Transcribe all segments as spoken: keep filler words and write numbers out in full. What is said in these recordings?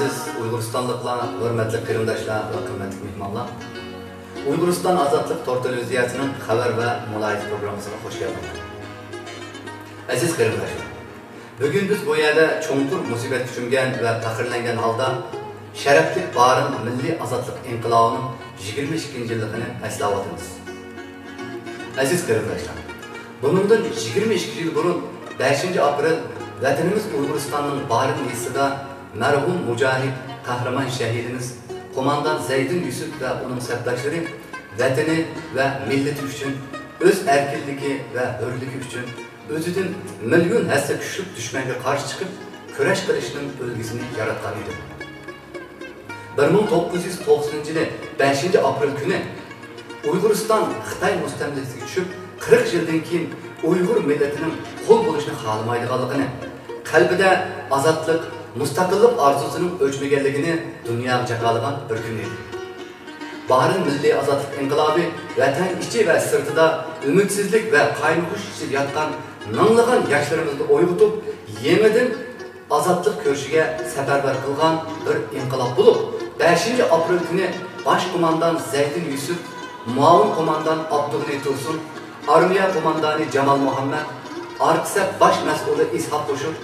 ئەزىز ئۇيغۇرىستانلىقلار، ھۆرمەتلىك قېرىنداشلار ۋە قىممەتلىك مېھمانلار! ئۇيغۇرىستان ئازادلىق تور تېلېۋىزىيەسىنىڭ خەۋەر ۋە مۇلاھىزە پروگراممىسىغا خۇش كەلدىڭلار. ئەزىز قېرىنداشلار، بۈگۈن بىز بۇ يەردە چوڭقۇر مۇسىبەتكە چۆمگەن ۋە پەخىرلەنگەن ھالدا شەرەپلىك بارىن مىللىي ئازادلىق ئىنقىلابىنىڭ يىگىرمە ئىككىنچى يىللىقىنى ئەسلەۋاتىمىز. ئەزىز قېرىنداشلار، بۇنىڭدىن يىگىرمە ئىككى يىل بۇرۇن، بەشىنچى ئاپرېل، ۋەتىنىمىز ئۇيغۇرىستاننىڭ بارىن يېزىسىدا مەرھۇم مۇجاھىد، قەھرىمان شەھىدىمىز قوماندان زەيدىن يۈسۈپ ۋە ئۇنىڭ سەپداشلىرى ۋەتىنى ۋە مىللىتى ئۈچۈن، ئۆز ئەركىنلىكى ۋە ھۆرلۈكى ئۈچۈن ئۆزىدىن مىليون ھەسسە كۈچلۈك دۈشمەنگە قارشى چىقىپ، كۈرەش قىلىشنىڭ ئۈلگىسىنى ياراتقان ئىدى. بىر مىڭ توققۇز يۈز توقسىنىنچى يىلى بەشىنچى ئاپرېل كۈنى ئۇيغۇرىستان خىتاي مۇستەملىكىسىگە چۈشۈپ، قىرىق يىلدىن كېيىن ئۇيغۇر مىللىتىنىڭ قۇل بولۇشنى خالىمايدىغانلىقىنى، قەلبىدە ئازادلىق، مۇستەقىللىق ئارزۇسىنىڭ ئۆچمىگەنلىكىنى دۇنياغا جاكارلىغان بىر كۈن ئىدى. بارىن مىللىي ئازادلىق ئىنقىلابى ۋەتەن ئىچى ۋە سىرتىدا ئۈمىدسىزلىك ۋە قايمۇقۇش ئىچىدە ياتقان مىڭلىغان ياشلىرىمىزنى ئويغىتىپ، يېڭىدىن ئازادلىق كۈرىشىگە سەپەرۋەر قىلغان بىر ئىنقىلاب بولۇپ، بەشىنچى ئاپرېل كۈنى باش قوماندان زەيدىن يۈسۈپ، مۇئاۋىن قوماندان ئابدۇغېنى تۇرسۇن، ئارمىيە قوماندانى جامال مۇھەممەد، ئارقا سەپ باش مەسئۇلى ئىسھاق قوشۇر،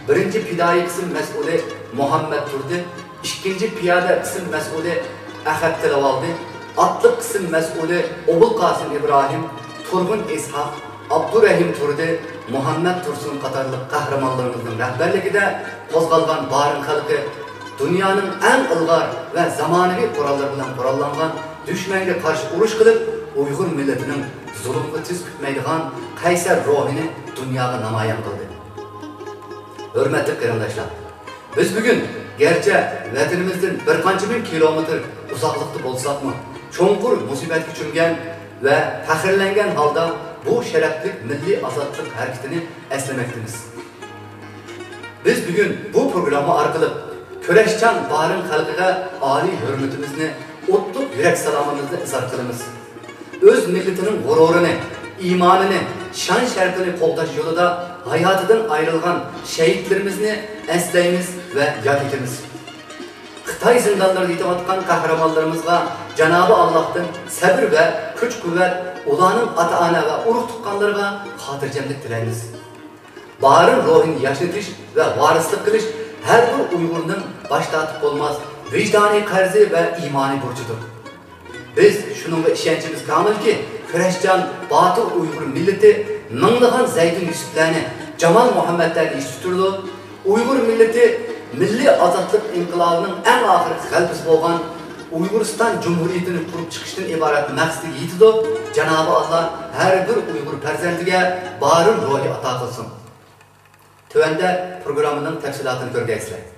بىرىنچى پىدائىي قىسىم مەسئۇلى مۇھەممەد تۇردى، ئىككىنچى پىيادە قىسىم مەسئۇلى ئەخەت تىلىۋالدى، ئاتلىق قىسىم مەسئۇلى ئوبۇلقاسىم ئىبراھىم، تۇرغۇن ئىسھاق، ئابدۇرەھىم تۇردى، مۇھەممەد تۇرسۇن قاتارلىق قەھرىمانلىرىمىزنىڭ رەھبەرلىكىدە قوزغالغان بارىن خەلقى دۇنيانىڭ ئەڭ ئىلغار ۋە زامانىۋى قوراللىرى بىلەن قوراللانغان، دۈشمەنگە قارشى ئۇرۇش قىلىپ، ئۇيغۇر مىللىتىنىڭ زۇلۇمغا تىز پۈكمەيدىغان قەيسەر روھىنى دۇنياغا نامايان قىلدى. ھۆرمەتلىك قېرىنداشلار! بىز بۈگۈن گەرچە ۋەتىنىمىزدىن بىر قانچە مىڭ كىلومېتىر ئۇزاقلىقتا بولساقمۇ، چوڭقۇر مۇسىبەتكە چۆمگەن ۋە پەخىرلەنگەن ھالدا بۇ شەرەپلىك مىللىي ئازادلىق ھەرىكىتىنى ئەسلىمەكتىمىز. بىز بۈگۈن بۇ پروگرامما ئارقىلىق كۈرەشچان بارىن خەلقىگە ئالىي ھۆرمىتىمىزنى، ئوتلۇق يۈرەك سالامىمىزنى ئىزھار قىلىمىز. ئۆز مىللىتىنىڭ غۇرۇرىنى، ئىمانىنى، شان-شەرىپىنى قوغداش يولىدا ھاياتىدىن ئايرىلغان شەھىدلىرىمىزنى ئەسلەيمىز ۋە ياد ئېتىمىز. خىتاي زىندانلىرىدا يېتىۋاتقان قەھرىمانلىرىمىزغا جانابى ئاللاھتىن سەبىر ۋە كۈچ-قۇۋۋەت، ئۇلارنىڭ ئاتا-ئانا ۋە ئۇرۇق-تۇغقانلىرىغا خاتىرجەملىك تىلەيمىز. بارىن روھىنى ياشنىتىش ۋە ۋارىسلىق قىلىش ھەر بىر ئۇيغۇرنىڭ باش تارتىپ بولماس ۋىجدانىي قەرزى ۋە ئىمانىي بۇرچىدۇر. بىز شۇنىڭغا ئىشەنچىمىز كامىلكى، كۈرەشچان، باتۇر ئۇيغۇر مىللىتى مىڭلىغان زەيدىن يۈسۈپلەرنى، جامال مۇھەممەدلەرنى يېتىشتۈرىدۇ. ئۇيغۇر مىللىتى مىللىي ئازادلىق ئىنقىلابىنىڭ ئەڭ ئاخىرقى غەلىبىسى بولغان ئۇيغۇرىستان جۇمھۇرىيىتىنى قۇرۇپ چىقىشتىن ئىبارەت مەقسىتىگە يېتىدۇ. جانابى ئاللا ھەر بىر ئۇيغۇر پەرزەنتىگە بارىن روھى ئاتا قىلسۇن. تۆۋەندە پروگراممىنىڭ تەپسىلاتىنى كۆرگەيسىلەر.